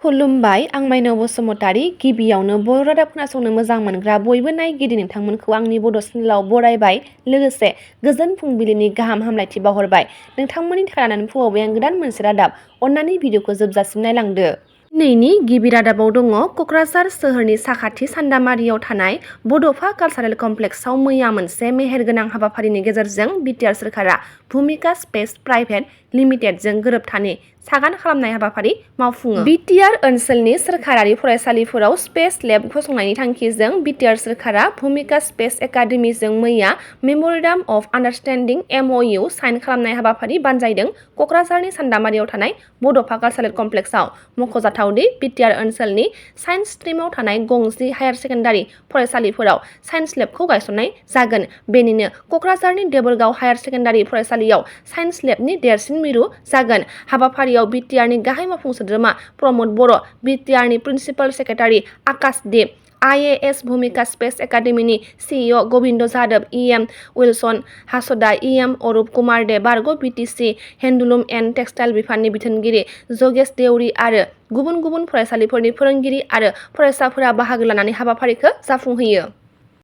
खुलुमबाय, आं माइनाव बसुमतारी। गिबियावनो बर' रादाब खोनासंनो मोजां मोनग्रा बयबो नायगिरि नोंथांमोनखौ आंनि बड' चेनेलाव बरायबाय। लोगोसे गोजोन फुंबिलिनि गाहाम हामलायथि बावहरबाय। नोंथांमोननि थाखाय लानानै फैबाय आं गोदान मोनसे रादाब। अन्नानै भिडिअखौ जोबजासिम नायलांदो। दिनैनि गिबि रादाबाव दङ क'क्राझार सोहोरनि साखाथि सान्दामारियाव थानाय बड'फा कालचारेल कमप्लेक्सआव मैया मोनसे मेहेरगोनां हाबाफारिनि गेजेरजों बिटिआर सोरखारा भुमिका स्पेस प्राइभेट लिमिटेडजों गोरोबथानि सागान खालामनाय हाबाफारि मावफुङो। बिटिआर ओनसोलनि सोरखारारि फरायसालिफोराव स्पेस लेब फसंनायनि थांखिजों बिटिआर सोरखारा भुमिका स्पेस एकाडेमीजों मैया मेम'रेन्डाम अफ आन्डारस्टेन्डिं (MOU) साइन खालामनाय हाबाफारि बानजायदों। क'क्राझारनि सान्दामारियाव थानाय बड'फा कालचारेल कमप्लेक्सआव मख'जाथावदि बिटिआर ओनसोलनि साइन्स स्ट्रिमाव थानाय गंजि हायार सेकेन्डारि फरायसालिफोराव साइन्स लेबखौ गायसननाय जागोन। बेनिनो क'क्राझारनि देबोरगाव हायार सेकेन्डारि फरायसालियाव साइन्स लेबनि देरसिन मिरु जागोन। हाबाफारियाव बिटिआरनि गाहाय मावफुं सोद्रोमा प्रमद बर', बिटिआरनि principal secretary Akashdeep, IAS Bhumika space एकाडेमीनि CEO Gobinda Jadav, EM Wilson Hasda, EM Arup Kumar Dey, बारग' BTC हेन्डलुम एन्ड टेक्सटाइल बिफाननि बिथोनगिरि जगेश देउरि आरो गुबुन गुबुन फरायसालिफोरनि फोरोंगिरि आरो फरायसाफोरा बाहागो लानानै हाबाफारिखौ जाफुंहोयो।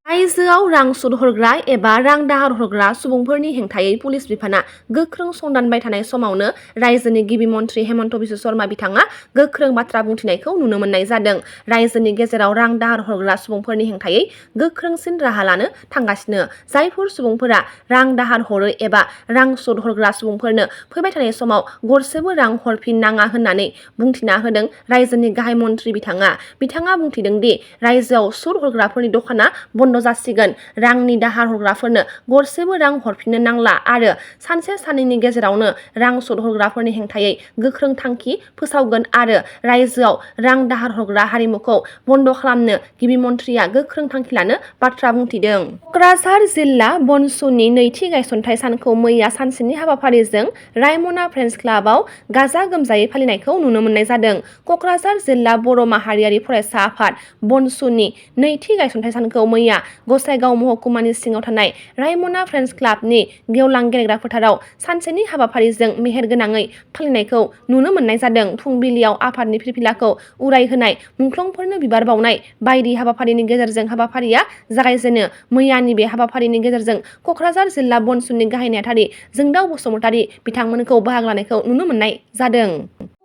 रायजोआव रां सुद हरग्रा एबा रां दाहार हरग्रा सुबुंफोरनि हेंथायै पुलिस बिफाना गोख्रों संदानबाय थानाय समावनो रायजोनि गिबि मन्थ्रि हेमन्त बिश्व शर्मा बिथाङा गोख्रों बाथ्रा बुंथिनायखौ नुनो मोननाय जादों। रायजोनि गेजेराव रां दाहार हरग्रा सुबुंफोरनि हेंथायै गोख्रोंसिन राहा लानो थांगासिनो। जायफोर सुबुंफोरा रां दाहार हरो एबा रां सुद हरग्रा सुबुंफोरनो फैबाय थानाय समाव गरसेबो रां हरफिननाङा होननानै बुंथिना होदों रायजोनि गाहाय मन्थ्रि बिथाङा। बिथाङा बुंथिदों दि रायजोआव सुद हरग्राफोरनि दखाना बन्द जासिगोन, रांनि दाहार हरग्राफोरनो गरसेबो रां हरफिननो नांला आरो सानसे साननैनि गेजेरावनो रां सुद हरग्राफोरनि हेंथायै गोख्रों थांखि फोसावगोन आरो रायजोआव रां दाहार हरग्रा हारिमुखौ बन्द खालामनो गिबि मन्थ्रिया गोख्रों थांखि लानो बाथ्रा बुंथिदों। क'क्राझार जिल्ला बनसुनि नैथि गायसनथाइ सानखौ मैया सानसेनि हाबाफारिजों रायमना फ्रेन्डस क्लाबआव गाजा गोमजायै फालिनायखौ नुनो मोननाय जादों। क'क्राझार जिल्ला बर' माहारियारि फरायसा आफाद बनसुनि नैथि गायसनथाइ सानखौ मैया गसाइगाव महकुमानि सिङाव थानाय रायमना फ्रेन्डस क्लाबनि गेवलां गेलेग्रा फोथाराव सानसेनि हाबाफारिजों मेहेरगोनाङै फालिनायखौ नुनो मोननाय जादों। फुंबिलियाव आफादनि फिरफिलाखौ उरायहोनाय, मुंख्लंफोरनो बिबार बावनाय बायदि हाबाफारिनि गेजेरजों हाबाफारिया जागायजेनो। मैयानि बे हाबाफारिनि गेजेरजों क'क्राझार जिल्ला बनसुनि गाहाय नेहाथारि जोंदाव बसुमतारी बिथांमोनखौ बाहागो लानायखौ नुनो मोननाय जादों।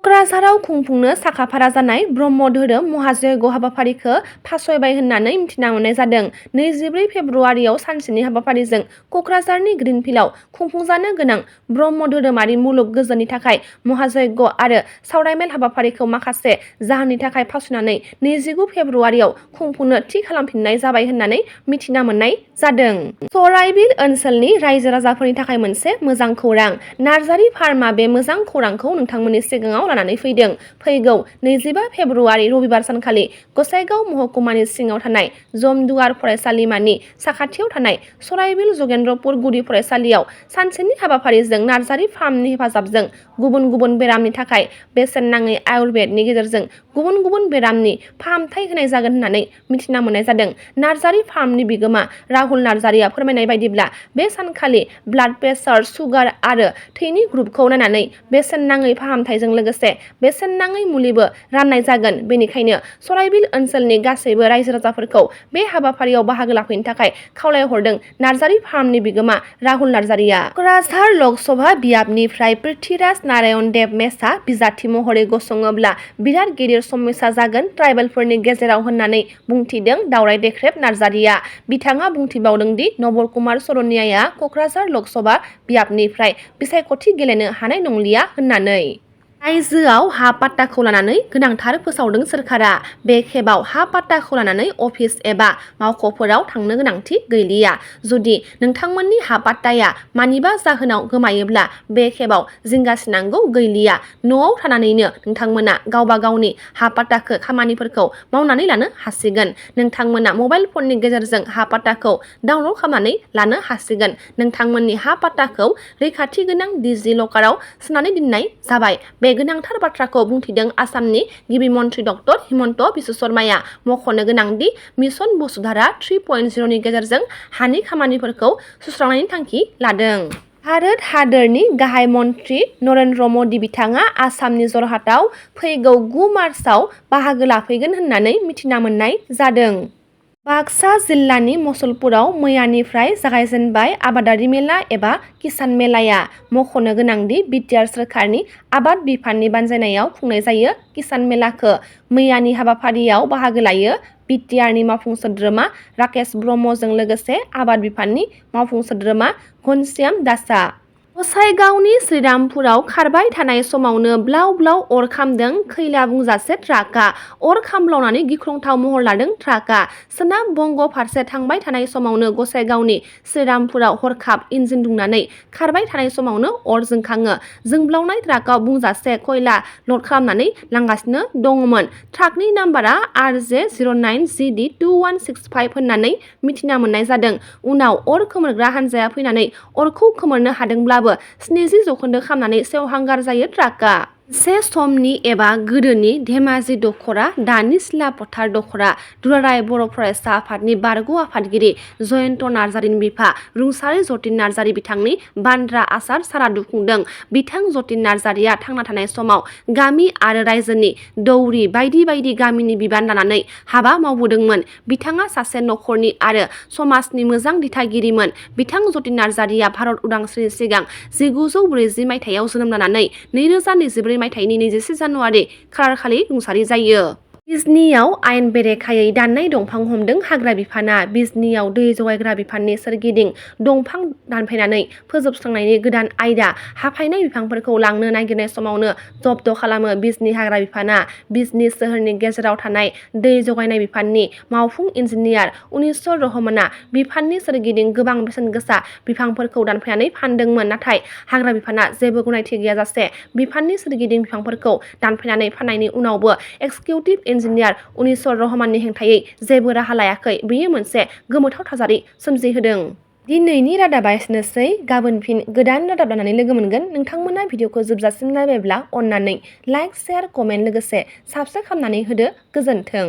क'क्राझाराव खुंफुंनो साखाफारा जानाय ब्रह्म धोरोम महायज्ञ हाबाफारिखौ फासयबाय होननानै मिथिना मोननाय जादों। 24 फेब्रुवारियाव सानसेनि हाबाफारिजों क'क्राझारनि ग्रिनफिल्डआव खुंफुंजानो गोनां ब्रह्म धोरोमारि मुलुग गोजोननि थाखाय महायज्ञ आरो सावरायमेल हाबाफारिखौ माखासे जाहोननि थाखाय फावसयनानै 29 फेब्रुवारियाव खुंफुंनो थि खालामफिननाय जाबाय होननानै मिथिना मोननाय जादों। सराइबिल ओनसोलनि रायजो राजाफोरनि थाखाय मोनसे मोजां खौरां। नार्जारी फार्मआ बे मोजां खौरांखौ नोंथांमोननि सिगाङाव लानानै फैदों। फैगौ 25 फेब्रुवारि रबिबार सानखालि गसाइगाव महकुमानि सिङाव थानाय जमदुवार फरायसालिमानि साखाथियाव थानाय सराइबिल जगेन्द्रपुर गुदि फरायसालियाव सानसेनि हाबाफारिजों नार्जारी फार्मनि हेफाजाबजों गुबुन गुबुन बेरामनि थाखाय बेसेन नाङै आयुर्वेदनि गेजेरजों गुबुन गुबुन बेरामनि फाहामथाय होनाय जागोन होननानै मिथिना मोननाय जादों। नार्जारी फार्मनि बिगोमा राहुल नार्जारीया फोरमायनाय बायदिब्ला बे सानखालि ब्लाड प्रेसार, सुगार आरो थैनि ग्रुपखौ नायनानै बेसेन नाङै फाहामथायजों लोगोसे बेसेन नाङै मुलिबो राननाय जागोन। बेनिखायनो सराइबिल ओनसोलनि गासैबो रायजो राजाफोरखौ बे हाबाफारियाव बाहागो लाफैनो थाखाय खावलायहरदों नार्जारी फार्मनि बिगोमा राहुल नार्जारीया। क'क्राझार लकसभा बियाबनिफ्राय पृथ्वीराज नारायण देब मेसआ बिजाथि महरै गसङोब्ला बिराद गिदिर समस्या जागोन ट्राइबेलफोरनि गेजेराव होननानै बुंथिदों दावराय देख्रेब नार्जारीया। बिथाङा बुंथिबावदों दि नबल कुमार सरनियाया क'क्राझार लकसभा बियाबनिफ्राय बिसायख'थि गेलेनो हानाय नंलिया होननानै। रायजोआव हा पाट्टाखौ लानानै गोनांथार फोसावदों सोरखारा। बे खेबाव हा पाट्टाखौ लानानै अफिस एबा मावख'फोराव थांनो गोनांथि गैलिया। जुदि नोंथांमोननि हा पाट्टाया मानिबा जाहोनाव गोमायोब्ला बे खेबाव जिंगासिनांगौ गैलिया। न'आव थानानैनो नोंथांमोना गावबा गावनि हा पाट्टाखौ खामानिफोरखौ मावनानै लानो हासिगोन। नोंथांमोना मबाइल फननि गेजेरजों हा पाट्टाखौ डाउनलड खालामनानै लानो हासिगोन। नोंथांमोननि हा पाट्टाखौ रैखाथि गोनां डिजि लकाराव सोनानै दोननाय जाबाय। बे गोनांथार बाथ्राखौ बुंथिदों आसामनि गिबि मन्थ्रि डक्टर हिमन्त बिश्व शर्माया। मख'नो गोनांदि मिशन बसुधारा 3.0 नि गेजेरजों हानि खामानिफोरखौ सुस्रांनायनि थांखि लादों। भारत हादोरनि गाहाय मन्थ्रि नरेन्द्र मदि बिथाङा आसामनि जरहाटआव फैगौ 9 मार्चआव बाहागो लाफैगोन होननानै मिथिना मोननाय जादों। बाक्सा जिल्लानि मसलपुराव मैयानिफ्राय जागायजेनबाय आबादारि मेला एबा किसान मेलाया। मख'नो गोनांदि बिटिआर सोरखारनि आबाद बिफाननि बानजायनायाव खुंनाय जायो किसान मेलाखौ। मैयानि हाबाफारियाव बाहागो लायो बिटिआरनि मावफुं सोद्रोमा राकेश ब्रह्मजों लोगोसे आबाद बिफाननि मावफुं सोद्रोमा घनश्याम दासआ। गसाइगावनि श्रीरामपुराव खारबाय थानाय समावनो ब्लाव ब्लाव अर खामदों खैला बुंजासे ट्राकआ। अर खामब्लावनानै गिख्रंथाव महर लादों ट्राकआ। सोनाब बंग फारसे थांबाय थानाय समावनो गसाइगावनि श्रीरामपुराव हरखाब इन्जिन दुंनानै खारबाय थानाय समावनो अर जोंखाङो। जोंब्लावनाय ट्राकआव बुंजासे खयला ल'ड खालामनानै लांगासिनो दङमोन। ट्राकनि नाम्बारा RJ09GD2165 होननानै मिथिना मोननाय जादों। उनाव अर खोमोरग्रा हानजाया फैनानै अरखौ खोमोरनो हादोंब्लाबो 70% खामनानै सेवहांगार जायो ट्राकआ। मोनसे समनि एबा गोदोनि धेमाजि दख'रा दानि सिला फोथार दख'रा। दुलाराय बर' फरायसा आफादनि बारग' आफादगिरि जयन्त नार्जारिनि बिफा रुंसारि जतिन नार्जारि बिथांनि बान्द्रा आसार सारादु खुंदों। बिथां जतिन नार्जारिया थांना थानाय समाव गामि आरो रायजोनि दौरि बायदि बायदि गामिनि बिबान लानानै हाबा मावबोदोंमोन। बिथाङा सासे नखरनि आरो समाजनि मोजां दिथागिरिमोन। बिथां जतिन नार्जारिया भारत उदांस्रिनि सिगां 1940 मायथाइयाव जोनोम जानानै 2024 मायथाइनि 21 जानुवारि खालारखालि रुंसारि जायो। बिजनीआव आयेन बेरेखायै दाननाय दंफां हमदों हाग्रा बिफाना। बिजनीआव दै जगायग्रा बिफाननि सोरगिदिं दंफां दानफायनानै फोजोबस्रांनायनि गोदान आयदा। हाफायनाय बिफांफोरखौ लांनो नागिरनाय समावनो जब्द खालामो बिजनी हाग्रा बिफाना। बिजनी सोहोरनि गेजेराव थानाय दै जगायनाय बिफाननि मावफुं इन्जिनियार उनिसर रहमानआ बिफाननि सोरगिदिं गोबां बेसेन गोसा बिफांफोरखौ दानफायनानै फानदोंमोन। नाथाय हाग्रा बिफाना जेबो गनायथि गैयाजासे बिफाननि सोरगिदिं बिफांफोरखौ दानफायनानै फाननायनि उनावबो एक्जिकिउटिभ इन्जिनियार उनिसर रहमाननि हेंथायै जेबो राहा लायाखै। बेयो मोनसे गोमोथाव थासारि सोमजिहोदों। दिनैनि रादाबा एसेनोसै। गाबोन फिन गोदान रादाब लानानै लोगो मोनगोन। नोंथांमोना भिडिअखौ जोबजासिम नायबायब्ला अननानै लाइक, शेयार, कमेन्ट लोगोसे साबस्क्राइब खालामनानै होदो। गोजोन्थों।